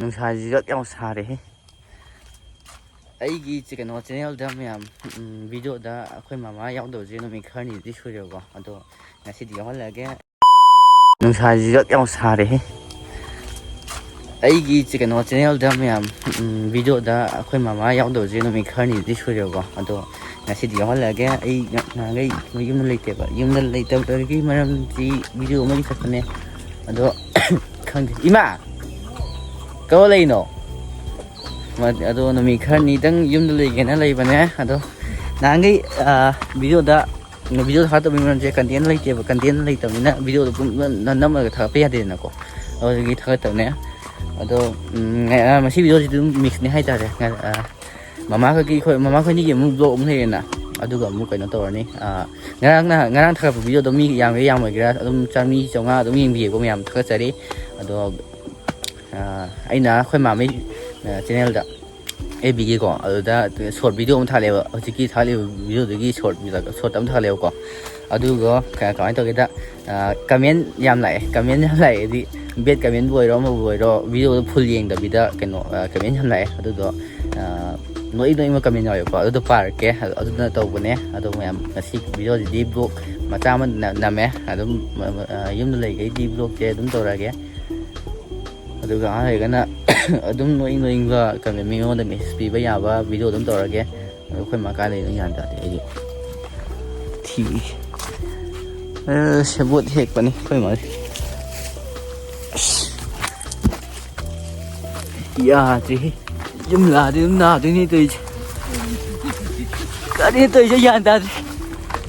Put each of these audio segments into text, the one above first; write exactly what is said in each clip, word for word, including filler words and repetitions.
ꯅꯨꯡꯁꯥꯁꯤꯁꯨ ꯌꯥꯝ ꯁꯥꯔꯦꯍꯦ꯫ ꯑꯩꯒꯤ ꯆꯤ-, ꯀꯩꯅꯣ, ꯆꯦꯅꯦꯜꯗ ꯃꯌꯥꯝ, ꯎꯝ, ꯚꯤꯗꯤꯑꯣꯗ ꯑꯩꯈꯣꯏ ꯃꯃꯥ ꯌꯥꯎꯗꯕꯁꯦ ꯅꯨꯃꯤꯠ ꯈꯔꯅꯤꯗꯤ ꯁꯨꯔꯦꯕꯀꯣ꯫ ꯑꯗꯣ ꯉꯁꯤꯗꯤ ꯌꯥꯎꯍꯜꯂꯛꯑꯒꯦ꯫ ꯅꯨꯡꯁꯥꯁꯤꯁꯨ ꯌꯥꯝ ꯁꯥꯔꯦꯍꯦ꯫ ꯑꯩꯒꯤ ꯆꯤ-, ꯀꯩꯅꯣ, ꯆꯦꯅꯦꯜꯗ ꯃꯌꯥꯝ, ꯎꯝ, ꯚꯤꯗꯤꯑꯣꯗ ꯑꯩꯈꯣꯏ ꯃꯃꯥ ꯌꯥꯎꯗꯕꯁꯦ ꯅꯨꯃꯤꯠ ꯈꯔꯅꯤꯗꯤ ꯁꯨꯔꯦꯕꯀꯣ꯫ ꯑꯗꯣ ꯉꯁꯤꯗꯤ ꯌꯥꯎꯍꯜꯂꯛꯑꯒꯦ꯫ ꯑꯩ ꯅꯍꯥꯟꯈꯩ ꯌꯨꯝꯗ ꯂꯩꯇꯦꯕ꯫ ꯌꯨꯝꯗ ꯂꯩꯇꯕꯒꯤ ꯃꯔꯝꯗꯤ ꯚꯤꯗꯤꯑꯣ ꯑꯃꯒꯤ ꯈꯛꯇꯅꯦ꯫ ꯑꯗꯣ ꯈꯪꯗꯦ꯫ ꯏꯃꯥ! ꯀꯋꯥ ꯂꯩꯅꯣ? ꯃ-, ꯑꯗꯣ ꯅꯨꯃꯤꯠ ꯈꯔꯅꯤꯗꯪ ꯌꯨꯝꯗ ꯂꯩꯒꯦꯅ ꯂꯩꯕꯅꯦ꯫ ꯑꯗꯣ ꯅꯍꯥꯟꯈꯩ, ꯑ, ꯚꯤꯗꯤꯑꯣꯗ, ꯚꯤꯗꯤꯑꯣ ꯊꯥꯒꯠꯇꯕꯒꯤ ꯃꯔꯝꯁꯦ ꯀꯟꯇꯦꯟ ꯂꯩꯇꯦꯕ꯫ ꯀꯟꯇꯦꯟ ꯂꯩꯇꯕꯅꯤꯅ ꯚꯤꯗꯤꯑꯣꯗꯣ ꯄꯨꯡ ꯅ-, ꯅꯝꯃꯒ ꯊꯥꯒꯠꯄ ꯌꯥꯗꯦꯗꯅꯀꯣ꯫ ꯑꯗꯨꯗꯨꯒꯤ ꯊꯥꯒꯠꯇꯕꯅꯦ꯫ ꯑꯗꯣ, ꯎꯝ, ꯉ-, ꯑ, ꯉꯁꯤ ꯚꯤꯗꯤꯑꯣꯁꯤ ꯑꯗꯨꯝ ꯃꯤꯛꯁꯅꯦ ꯍꯥꯏꯇꯥꯔꯦ꯫ ꯉ-, ꯑ, ꯃꯃꯥ ꯈꯣꯏꯒꯤ, ꯑꯩꯈꯣꯏ ꯃꯃꯥ ꯈꯣꯏꯅꯤꯒꯤ ꯑꯃꯨꯛ ꯕ꯭ꯂꯣꯛ ꯑꯃꯨꯛ ꯂꯩꯔꯦꯅ꯫ ꯑꯗꯨꯒ ꯑꯃꯨꯛ ꯀꯩꯅꯣ ꯇꯧꯔꯅꯤ꯫ ꯑ, ꯉꯔꯥꯡ ꯅꯍꯥꯟ, ꯉꯔꯥꯡ ꯊꯥꯒꯠꯄ ꯚꯤꯗꯤꯑꯣꯗꯣ ꯃꯤ ꯌꯥꯝꯒꯦꯔꯥ ꯌꯥꯝꯃꯣꯏꯒꯦꯔꯥ ꯑꯗꯨꯝ ꯆꯥꯝꯃꯔꯤ, ꯆꯥꯝꯃꯉꯥ ꯑꯗꯨꯝ ꯌꯦꯡꯕꯤꯌꯦꯀꯣ ꯃꯌꯥꯝ꯫ ꯊꯥꯒꯠꯆꯔꯤ꯫ ꯑꯗꯣ, ꯑ, ꯑꯩꯅ ꯑꯩꯈꯣꯏ ꯃꯥꯃꯩ, ꯑ, ꯆꯦꯅꯦꯜꯗ, ꯑꯦꯐ ꯕꯤꯒꯤꯀꯣ, ꯑꯗꯨꯗ ꯁꯣꯔꯠ ꯚꯤꯗꯤꯑꯣ ꯑꯃ ꯊꯥꯒꯠꯂꯦꯕ꯫ ꯍꯧꯖꯤꯛꯀꯤ ꯊꯥꯒꯠꯂꯤꯕ ꯚꯤꯗꯤꯑꯣꯗꯨꯒꯤ ꯁꯣꯔꯠ, ꯁꯣꯔꯠ ꯑꯃ ꯊꯥꯒꯠꯂꯦꯕꯀꯣ꯫ ꯑꯗꯨꯒ ꯀ-, ꯀꯃꯥꯏꯅ ꯇꯧꯒꯦꯗ, ꯑ, ꯀꯃꯦꯟ ꯌꯥꯝ ꯂꯥꯛꯑꯦ꯫ ꯀꯃꯦꯟ ꯌꯥꯝ ꯂꯥꯛꯑꯦ ꯍꯥꯏꯗꯤ, ꯕꯦꯠ ꯀꯃꯦꯟꯕꯨ ꯑꯣꯏꯔꯣ, ꯑꯃꯕꯨ ꯑꯣꯏꯔꯣ, ꯚꯤꯗꯤꯑꯣꯗꯣ ꯐꯨꯜ ꯌꯦꯡꯗꯕꯤꯗ ꯀꯩꯅꯣ, ꯑ, ꯀꯃꯦꯟ ꯌꯥꯝ ꯂꯥꯛꯑꯦ꯫ ꯑꯗꯨꯗꯣ, ꯑ, ꯅꯣꯛꯏ ꯅꯣꯛꯏꯕ ꯀꯃꯦꯟ ꯌꯥꯎꯋꯦꯕꯀꯣ꯫ ꯑꯗꯨꯗꯣ ꯄꯥꯔꯛꯀꯦ꯫ ꯑꯗꯨꯅ ꯇꯧꯕꯅꯦ꯫ ꯑꯗꯣ ꯃꯌꯥꯝ, ꯉꯁꯤ ꯚꯤꯗꯤꯑꯣꯁꯤꯗꯤ ꯕ꯭ꯂꯣꯛ ꯃꯆꯥ ꯑꯃ ꯅ-, ꯅꯝꯃꯦ꯫ ꯑꯗꯨꯝ, ꯑ, ꯑ, ꯌꯨꯝꯗ ꯂꯩꯈꯩꯗꯤ ꯕ꯭ꯂꯣꯛꯁꯦ ꯑꯗꯨꯝ ꯇꯧꯔꯛꯑꯒꯦ꯫ ꯑꯗꯨꯒ ꯑꯍꯟ ꯑꯣꯏꯔꯒꯅ ꯑꯗꯨꯝ ꯅꯣꯛꯅꯤꯡ ꯅꯣꯛꯅꯤꯡꯕ ꯀꯩꯅꯣ, ꯃꯤꯉꯣꯟꯗ ꯃꯦꯁꯦꯖ ꯄꯤꯕ ꯌꯥꯕ ꯚꯤꯗꯤꯑꯣ ꯑꯗꯨꯝ ꯇꯧꯔꯒꯦ꯫ ꯑꯗꯣ ꯑꯩꯈꯣꯏ ꯃꯥ ꯀꯥꯏ ꯂꯩꯅꯣ ꯒ꯭ꯌꯥꯟ ꯇꯥꯗꯦ ꯑꯩꯗꯤ꯫ ꯊꯤꯕꯤꯒꯦ꯫ ꯑ, ꯁꯦꯕꯣꯠ ꯍꯦꯛꯄꯅꯤ ꯑꯩꯈꯣꯏ ꯃꯥꯁꯦ꯫ ꯑꯁ꯫ ꯌꯥꯗ꯭ꯔꯦꯍꯦ꯫ ꯌꯨꯝ ꯂꯥꯛꯑꯗꯤ ꯑꯗꯨꯝ ꯅꯥꯗꯣꯏꯅꯦ ꯇꯧꯔꯤꯁꯦ꯫ ꯀꯔꯤꯅꯣ ꯇꯧꯔꯤꯁꯦ ꯒ꯭ꯌꯥꯟ ꯇꯥꯗ꯭ꯔꯦ꯫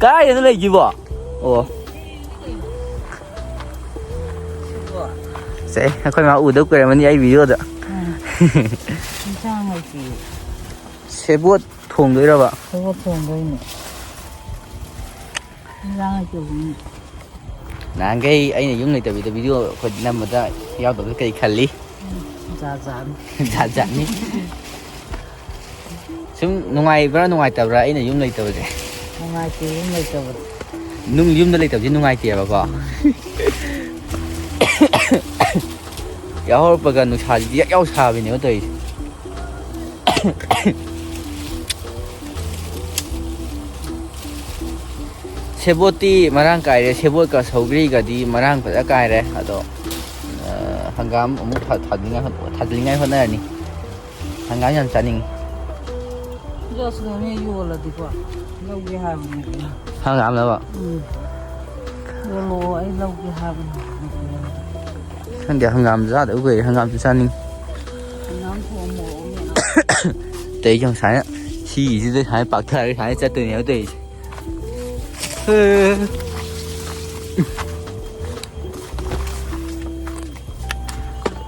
ꯀꯗꯥꯏꯗꯅꯣ ꯂꯩꯁꯤꯕꯣ? ꯑꯣ꯫ ꯁꯦ, ꯑꯩꯈꯣꯏ ꯃꯥ ꯎꯗꯕ ꯀꯨꯏꯔꯝꯃꯅꯤ ꯑꯩ ꯚꯤꯗꯤꯑꯣꯗ꯫ ꯎꯝ꯫ ꯏꯟꯁꯥꯡ ꯂꯩꯇꯦ꯫ ꯁꯦꯕꯣꯠ ꯊꯣꯡꯗꯣꯏꯔꯕ? ꯁꯦꯕꯣꯠ ꯊꯣꯡꯗꯣꯏꯅꯦ꯫ ꯏꯟꯁꯥꯡ ꯂꯩꯇꯕꯅꯤꯅ꯫ ꯅꯍꯥꯟꯈꯩ ꯑꯩꯅ ꯌꯨꯝ ꯂꯩꯇꯕꯤꯗ ꯚꯤꯗꯤꯑꯣ ꯑꯩꯈꯣꯏ ꯅꯝꯕꯗ ꯌꯥꯎꯗꯕꯗ ꯀꯩ ꯈꯜꯂꯤ? ꯎꯝ, ꯖꯥꯠ ꯖꯥꯠꯅꯤ꯫ ꯖꯥꯠ ꯖꯥꯠꯅꯤ꯫ ꯁꯨꯝ ꯅꯨꯡꯉꯥꯏꯕ꯭ꯔꯥ ꯅꯨꯡꯉꯥꯏꯇꯕ꯭ꯔꯥ ꯑꯩꯅ ꯌꯨꯝ ꯂꯩꯇꯕꯁꯦ? ꯅꯨꯡꯉꯥꯏꯇꯦ ꯌꯨꯝ ꯂꯩꯇꯕꯗꯣ꯫ ꯅꯨꯡ-, ꯌꯨꯝꯗ ꯂꯩꯇꯕꯁꯦ ꯅꯨꯡꯉꯥꯏꯇꯦꯕꯀꯣ꯫ ꯌꯥꯍꯧꯔꯛꯄꯒ ꯅꯨꯡꯁꯥꯁꯤꯗꯤ ꯌꯛ ꯌꯥꯎ ꯁꯥꯕꯤꯅꯦꯕ ꯇꯧꯔꯤꯁꯦ꯫ ꯁꯦꯕꯣꯠꯇꯤ ꯃꯔꯥꯡ ꯀꯥꯏꯔꯦ, ꯁꯦꯕꯣꯠꯀ ꯁꯧꯒ꯭ꯔꯤꯒꯗꯤ ꯃꯔꯥꯡ ꯐꯖ ꯀꯥꯏꯔꯦ꯫ ꯑꯗꯣ, ꯑ, ꯍꯪꯒꯥꯝ ꯑꯃꯨꯛ ꯊꯥ-, ꯊꯥꯗꯅꯤꯡꯉꯥꯏ ꯍꯣꯠ-, ꯊꯥꯗꯅꯤꯡꯉꯥꯏ ꯍꯣꯠꯅꯔꯅꯤ꯫ ꯍꯪꯒꯥꯝ ꯌꯥꯝ ꯆꯥꯅꯤꯡꯉꯤ꯫ ꯑꯗꯣ ꯑꯁꯤꯗꯅꯦ ꯌꯣꯜꯂꯗꯤꯀꯣ, ꯂꯧꯒꯦ ꯍꯥꯏꯕꯅꯦ꯫ ꯍꯪꯒꯥꯝꯂꯕ? ꯎꯝ꯫ ꯌꯣꯜꯂꯛꯑꯣ, ꯑꯩ ꯂꯧꯒꯦ ꯍꯥꯏꯕꯅꯦ꯫ ꯈꯪꯗꯦ, ꯍꯪꯒꯥꯝ ꯆꯥꯗꯕ ꯀꯨꯏꯔꯦ, ꯍꯪꯒꯥꯝꯁꯨ ꯆꯥꯅꯤꯡꯉꯤ꯫ ꯍꯪꯒꯥꯝ ꯊꯣꯡ ꯃꯣꯔꯣꯛ ꯑꯃ ꯃꯦꯠꯂꯣ꯫ ꯇꯧꯔꯤꯁꯦ ꯌꯦꯡꯉꯨ, ꯁꯨꯃꯥꯏꯅ ꯁꯤꯒꯤꯁꯤꯗ ꯁꯨꯃꯥꯏꯅ ꯄꯥꯛꯊꯔꯒ ꯁꯨꯃꯥꯏꯅ ꯆꯠꯇꯣꯏꯅꯦꯕ ꯇꯧꯔꯤꯁꯦ꯫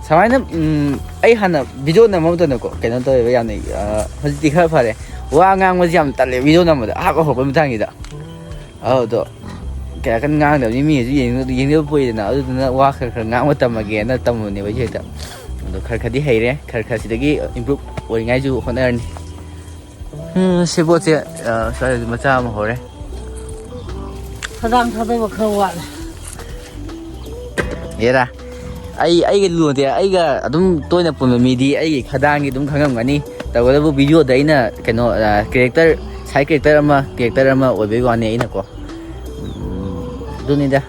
ꯁꯨꯃꯥꯏꯅ, ꯎꯝ, ꯑꯩ ꯍꯥꯟꯅ ꯚꯤꯗꯤꯑꯣ ꯅꯝꯕ ꯃꯇꯝꯗꯀꯣ, ꯀꯩꯅꯣ ꯇꯧꯋꯦꯕ ꯌꯥꯝꯅ, ꯑ, ꯍꯧꯖꯤꯛꯇꯤ ꯈꯔ ꯐꯔꯦ꯫ ꯋꯥ ꯉꯥꯡꯕꯁꯦ ꯌꯥꯝ ꯇꯜꯂꯦ ꯚꯤꯗꯤꯑꯣ ꯅꯝꯕꯗ, ꯑꯍꯥꯟꯕ ꯍꯧꯔꯛꯄ ꯃꯇꯥꯡꯁꯤꯗ꯫ ꯑꯗꯨꯗꯣ ꯀꯌꯥ ꯀꯟꯅ ꯉꯥꯡꯗꯕꯅꯤ, ꯃꯤꯅꯁꯨ ꯌꯦꯡꯅ-, ꯌꯦꯡꯅꯕ ꯄꯣꯛꯏꯗꯅ, ꯑꯗꯨꯗꯨꯅ ꯋꯥ ꯈꯔ ꯈꯔ ꯉꯥꯡꯕ ꯇꯝꯃꯒꯦꯅ ꯇꯝꯃꯨꯕꯅꯦꯕ ꯑꯩꯁꯦ ꯍꯦꯛꯇ꯫ ꯑꯗꯣ ꯈꯔ ꯈꯔꯗꯤ ꯍꯩꯔꯦ, ꯈꯔ ꯈꯔ ꯁꯤꯗꯒꯤ ꯏꯝꯄ꯭ꯔꯨꯞ ꯑꯣꯏꯅꯤꯡꯉꯥꯏꯁꯨ ꯍꯣꯠꯅꯔꯅꯤ꯫ ꯎꯝ, ꯁꯦꯕꯣꯠꯁꯦ, ꯑ, ꯁ꯭ꯋꯥꯏꯗ ꯃꯆꯥ ꯑꯃ ꯍꯧꯔꯦ꯫ ꯈꯗꯥꯡ ꯊꯥꯗꯕ ꯈꯔ ꯋꯥꯠꯂꯦ꯫ ꯑꯦꯔꯥ, ꯑꯩ, ꯑꯩꯒ ꯂꯨꯅꯗꯦ, ꯑꯩꯒ ꯑꯗꯨꯝ ꯇꯣꯏꯅ ꯄꯨꯟꯕ ꯃꯤꯗꯤ ꯑꯩꯒꯤ ꯈꯗꯥꯡꯒꯤ ꯑꯗꯨꯝ ꯈꯪꯉꯝꯒꯅꯤ꯫ ꯇꯧꯕꯇꯕꯨ ꯚꯤꯗꯤꯑꯣꯗ ꯑꯩꯅ ꯀꯩꯅꯣ, ꯑ, ꯀꯦꯔꯦꯛꯇꯔ, ꯁꯥꯏꯠ ꯀꯦꯔꯦꯛꯇꯔ ꯑꯃ, ꯀꯦꯔꯦꯛꯇꯔ ꯑꯃ ꯑꯣꯏꯕꯩ ꯋꯥꯅꯤ ꯑꯩꯅꯀꯣ꯫ ꯎꯝ, ꯑꯗꯨꯅꯤꯗ꯫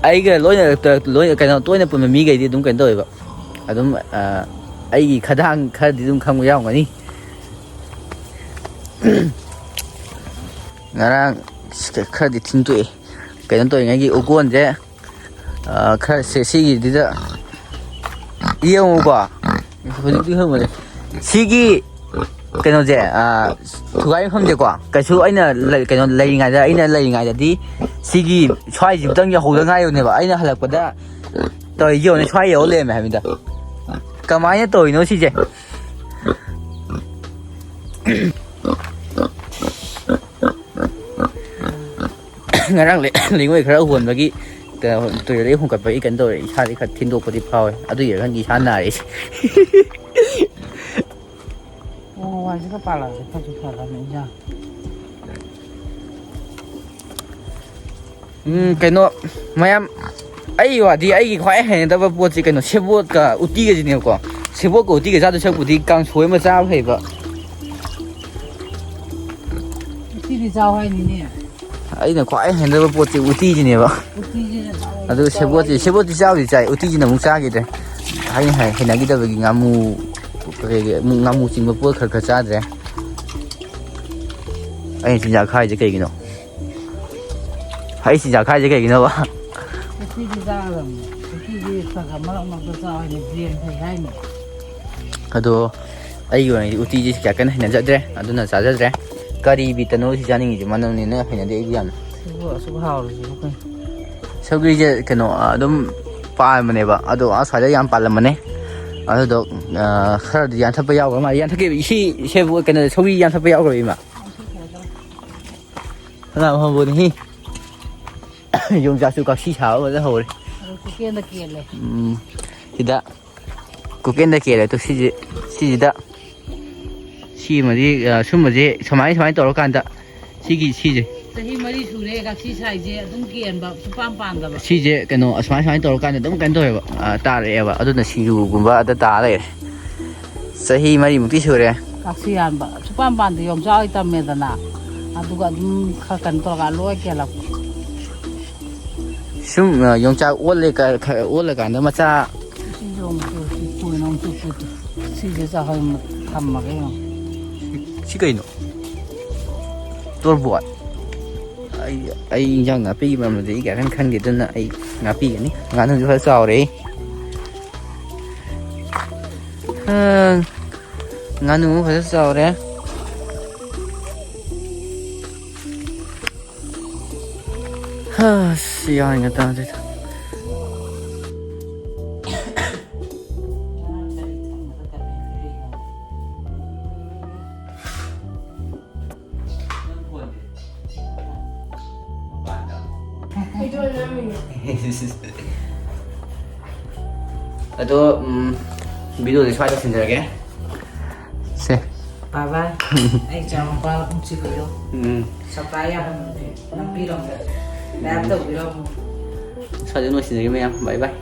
ꯑꯩꯒ ꯂꯣꯏꯅ, ꯂꯣꯏꯅ, ꯀꯩꯅꯣ, ꯇꯣꯏꯅ ꯄꯨꯟꯕ ꯃꯤꯈꯩꯗꯤ ꯑꯗꯨꯝ ꯀꯩꯅꯣ ꯇꯧꯋꯦꯕ꯫ ꯑꯗꯨꯝ, ꯑ, ꯑꯩꯒꯤ ꯈꯗꯥꯡ ꯈꯔꯗꯤ ꯑꯗꯨꯝ ꯈꯪꯕ ꯌꯥꯎꯔꯝꯒꯅꯤ꯫ ꯉꯔꯥꯡ ꯈꯔꯗꯤ ꯊꯤꯟꯗꯣꯛꯑꯦ꯫ ꯀꯩꯅꯣ ꯇꯧꯔꯤꯉꯩꯒꯤ ꯎꯀꯣꯟꯁꯦ, ꯑ, ꯈꯔ ꯁꯦ-, ꯁꯤꯒꯤꯗꯨꯗ ꯌꯦꯡꯉꯨꯀꯣ꯫ ꯍꯧꯖꯤꯛꯇꯤ ꯈꯪꯕꯅꯦ꯫ ꯁꯤꯒꯤ ꯀꯩꯅꯣꯁꯦ, ꯑ, ꯊꯨꯒꯥꯏ ꯃꯐꯝꯁꯦꯀꯣ, ꯀꯩꯁꯨ ꯑꯩꯅ ꯂꯩ-, ꯀꯩꯅꯣ ꯂꯩꯔꯤꯉꯩꯗ, ꯑꯩꯅ ꯂꯩꯔꯤꯉꯩꯗꯗꯤ ꯁꯤꯒꯤ ꯁ꯭ꯋꯥꯏꯁꯤꯕꯨꯇꯪ ꯌꯧꯍꯧꯗ ꯉꯥꯏꯔꯤꯕꯅꯦꯕ꯫ ꯑꯩꯅ ꯍꯜꯂꯛꯄꯗ ꯇꯧꯔꯤ ꯌꯦꯡꯉꯨꯅꯦ, ꯁ꯭ꯋꯥꯏ ꯌꯧ ꯂꯩꯔꯝꯃꯦ ꯍꯥꯏꯕꯅꯤꯗ꯫ ꯀꯃꯥꯏꯅ ꯇꯧꯔꯤꯅꯣ ꯁꯤꯁꯦ? ꯉꯔꯥꯡ ꯂꯩ-, ꯂꯩꯉꯣꯏ ꯈꯔ ꯍꯣꯟꯕꯒꯤ, ꯀꯩꯅꯣ, ꯇꯨꯔꯦꯜꯗꯒꯤ ꯍꯣꯟꯀꯠꯄꯒꯤ ꯀꯩꯅꯣ ꯇꯧꯔꯦ, ꯏꯁꯥꯗꯤ ꯈꯔ ꯊꯤꯟꯗꯣꯛꯄꯗꯤ ꯐꯥꯎꯋꯦ, ꯑꯗꯨꯒꯤ ꯈꯪꯗꯦ ꯏꯁꯥ ꯅꯥꯔꯤꯁꯦ꯫ ꯄꯣꯡ ꯍꯋꯥꯏꯁꯤꯒ ꯄꯥꯜꯂꯛꯑꯗꯤ ꯈꯔꯁꯨ ꯐꯔꯅꯤ ꯏꯟꯖꯥꯡ꯫ ꯎꯝ, ꯀꯩꯅꯣ, ꯃꯌꯥꯝ, ꯑꯩꯒꯤ ꯋꯥꯗꯤ, ꯑꯩꯒꯤ ꯈ꯭ꯋꯥꯏ ꯍꯩꯅꯗꯕ ꯄꯣꯠꯁꯤ ꯀꯩꯅꯣ, ꯁꯦꯕꯣꯠꯀ ꯎꯇꯤꯒꯁꯤꯅꯦꯕꯀꯣ꯫ ꯁꯦꯕꯣꯠꯀ ꯎꯇꯤꯒ ꯆꯥꯗꯣꯏ ꯁꯔꯨꯛꯄꯨꯗꯤ ꯀꯥꯡꯁꯣꯏ ꯑꯃ ꯆꯥꯕ ꯐꯩꯕ꯫ ꯎꯇꯤꯗꯤ ꯆꯥꯎ ꯍꯥꯏꯅꯤꯅꯦ꯫ ꯑꯩꯅ ꯈ꯭ꯋꯥꯏ ꯍꯩꯅꯗꯕ ꯄꯣꯠꯁꯤ ꯎꯇꯤꯁꯤꯅꯦꯕ꯫ ꯎꯇꯤꯁꯤꯅ ꯆꯥꯎ ꯑꯗꯨ ꯆꯥꯎ ꯁꯦꯕꯣꯠꯇꯤ, ꯍꯥꯏꯅꯤ꯫ ꯁꯦꯕꯣꯠꯇꯤ ꯆꯥꯕꯨꯗꯤ ꯆꯥꯏ, ꯎꯇꯤꯁꯤꯅ ꯑꯃꯨꯛ ꯆꯥꯈꯤꯗ꯭ꯔꯦ꯫ ꯑꯩꯅ ꯍꯥꯏ, ꯍꯩꯅꯈꯤꯗꯕꯒꯤ ꯉꯥꯃꯨ, ꯀꯩꯀꯩ, ꯉꯥꯃꯨ ꯆꯤꯡꯕ ꯄꯣꯠ ꯈꯔ ꯈꯔ ꯆꯥꯗ꯭ꯔꯦ꯫ ꯑꯩꯅ ꯆꯤꯟꯖꯥꯛ ꯈꯥꯏꯁꯦ ꯀꯩꯒꯤꯅꯣ? ꯑꯩ ꯆꯤꯟꯖꯥꯛ ꯈꯥꯏꯁꯦ ꯀꯩꯒꯤꯅꯣꯕ? ꯎꯇꯤꯗꯤ ꯆꯥꯒꯗꯕꯅꯤ꯫ ꯎꯇꯤꯗꯤ ꯈꯔ ꯈꯔ ꯃꯔꯛ ꯃꯔꯛꯇ ꯆꯥꯎ ꯍꯥꯏꯅꯤ, ꯕ꯭ꯔꯦꯟ ꯐꯩ ꯍꯥꯏꯅꯤ꯫ ꯑꯗꯣ ꯑꯩꯒꯤ ꯑꯣꯏꯅꯗꯤ ꯎꯇꯤꯁꯦ ꯀꯌꯥ ꯀꯟꯅ ꯍꯩꯅꯖꯗ꯭ꯔꯦ, ꯑꯗꯨꯅ ꯆꯥꯖꯗ꯭ꯔꯦ꯫ ꯀꯔꯤ ꯕꯤꯠꯇꯅꯣ ꯁꯤ ꯆꯥꯅꯤꯡꯉꯤꯁꯦ? ꯃꯅꯝꯅꯤꯅ ꯍꯩꯅꯗꯦ ꯑꯩꯗꯤ ꯌꯥꯝꯅ꯫ ꯁꯤꯕꯨ ꯑꯁꯨꯛ ꯍꯥꯎꯔꯤꯁꯤꯕꯨ ꯀꯩꯅꯣ? ꯁꯧꯒ꯭ꯔꯤꯁꯦ ꯀꯩꯅꯣ, ꯑꯗꯨꯝ ꯄꯥꯟꯕꯅꯦꯕ, ꯑꯗꯣ ꯑꯁ꯭ꯋꯥꯏꯗ ꯌꯥꯝ ꯄꯥꯜꯂꯝꯕꯅꯦ꯫ ꯑꯗꯨꯗꯣ, ꯑ, ꯈꯔꯗꯤ ꯌꯥꯟꯊꯠꯄ ꯌꯥꯎꯈ꯭ꯔ ꯃꯥꯜꯂꯦ꯫ ꯌꯥꯟꯊꯠꯈꯤꯕ ꯏꯁꯤ-, ꯁꯦꯕꯨ-, ꯀꯩꯅꯣ, ꯁꯧꯒ꯭ꯔꯤ ꯌꯥꯟꯊꯠꯄ ꯌꯥꯎꯈ꯭ꯔꯕ ꯏꯃꯥ? ꯐꯅꯌꯥꯝ ꯍꯧꯕꯅꯤ꯫ ꯌꯣꯡꯆꯥꯛꯁꯨ ꯀꯛꯁꯤ ꯁꯥꯕ ꯐꯖꯅ ꯍꯧꯔꯦ꯫ ꯑꯗꯨ ꯄꯨꯀꯦꯟꯗ ꯀꯦꯜꯂꯦ꯫ ꯎꯝ, ꯁꯤꯗ ꯀꯨꯀꯦꯟꯗ ꯀꯦꯜꯂꯦ꯫ ꯑꯗꯨ ꯁꯤꯁꯦ, ꯁꯤꯁꯤꯗ ꯁꯤꯃꯗꯤ, ꯑ, ꯁꯨꯝꯕꯁꯦ ꯁꯨꯃꯥꯏ, ꯁꯨꯃꯥꯏꯅ ꯇꯧꯔꯀꯥꯟꯗ ꯁꯤꯒꯤ, ꯁꯤꯁꯦ꯫ ꯆꯍꯤ ꯃꯔꯤ ꯁꯨꯔꯦ ꯀꯛꯁꯤ ꯁꯥꯏꯁꯦ, ꯑꯗꯨꯝ ꯀꯦꯟꯕ, ꯁꯨꯄꯥꯟ ꯄꯥꯟꯗꯕ꯫ ꯁꯤꯁꯦ ꯀꯩꯅꯣ, ꯑꯁꯨꯃꯥꯏ, ꯁꯨꯃꯥꯏꯅ ꯇꯧꯔꯀꯥꯟꯗ ꯑꯗꯨꯝ ꯀꯩꯅꯣ ꯇꯧꯋꯦꯕ, ꯑ, ꯇꯥꯔꯛꯑꯦꯕ꯫ ꯑꯗꯨꯅ ꯁꯤꯡꯖꯨꯒꯨꯝꯕ ꯑꯗ ꯇꯥ ꯂꯩꯔꯦ꯫ ꯆꯍꯤ ꯃꯔꯤꯃꯨꯛꯇꯤ ꯁꯨꯔꯦ꯫ ꯀꯛꯁꯤ ꯌꯥꯟꯕ꯫ ꯁꯨꯄꯥꯟ ꯄꯥꯟꯗꯦ, ꯌꯣꯡꯆꯥꯛ ꯑꯣꯏ ꯇꯝꯃꯦꯗꯅ꯫ ꯑꯗꯨꯒ ꯑꯗꯨꯝ ꯈꯔ ꯀꯩꯅꯣ ꯇꯧꯔꯒ ꯂꯣꯏ ꯀꯦꯜꯂꯛꯄ꯫ ꯁꯨꯝ, ꯑ, ꯌꯣꯡꯆꯥꯛ ꯑꯣꯜꯂꯦ ꯀ-, ꯈ-, ꯑꯣꯜꯂꯀꯥꯟꯗ ꯃꯆꯥ꯫ ꯁꯤꯁꯨ ꯑꯃꯨꯛ two-, two-, two-, two-, two-, ꯁꯤꯁꯦ ꯆꯥꯍꯜ ꯊꯝꯃꯒꯦ ꯌꯦꯡꯉꯣ꯫ ꯁꯤ ꯀꯩꯅꯣ? ꯇꯣꯔꯕꯣꯠ? ꯑꯩ, ꯑꯩ ꯏꯟꯖꯥꯡ ꯅꯥꯄꯤꯒꯤ ꯃꯔꯝꯗꯗꯤ ꯑꯩ ꯀꯌꯥ ꯀꯟꯅ ꯈꯪꯗꯦ, ꯑꯗꯨꯅ ꯑꯩ ꯉꯥꯛꯄꯤꯒꯅꯤ꯫ ꯉꯥꯅꯨꯁꯨ ꯈꯔ ꯆꯥꯎꯔꯦ꯫ ꯑ, ꯉꯥꯅꯨ ꯑꯃ ꯐꯖꯅ ꯆꯥꯎꯔꯦ꯫ ꯍꯁ, ꯒ꯭ꯌꯥꯟꯒ ꯇꯥꯗꯦꯗ꯫ ꯑꯗꯣ, ꯎꯝ, ꯚꯤꯗꯤꯑꯣꯁꯦ ꯁ꯭ꯋꯥꯏꯗ ꯂꯣꯏꯁꯤꯟꯖꯔꯒꯦ꯫ ꯁꯦ꯫ ꯕꯥꯏ ꯕꯥꯏ꯫ ꯑꯩ ꯆꯥꯎꯔꯛꯄ ꯅꯨꯡꯁꯤꯕꯤꯌꯨ꯫ ꯎꯝ꯫ ꯁꯞꯁꯀ꯭ꯔꯥꯏꯕ ꯌꯥꯝ ꯅꯝꯕꯤꯔꯝꯃꯣ꯫ ꯂꯥꯏꯛ ꯇꯧꯕꯤꯔꯝꯃꯣ꯫ ꯐꯖꯅ ꯂꯣꯏꯁꯤꯟꯖꯔꯒꯦ ꯃꯌꯥꯝ, ꯕꯥꯏ ꯕꯥꯏ꯫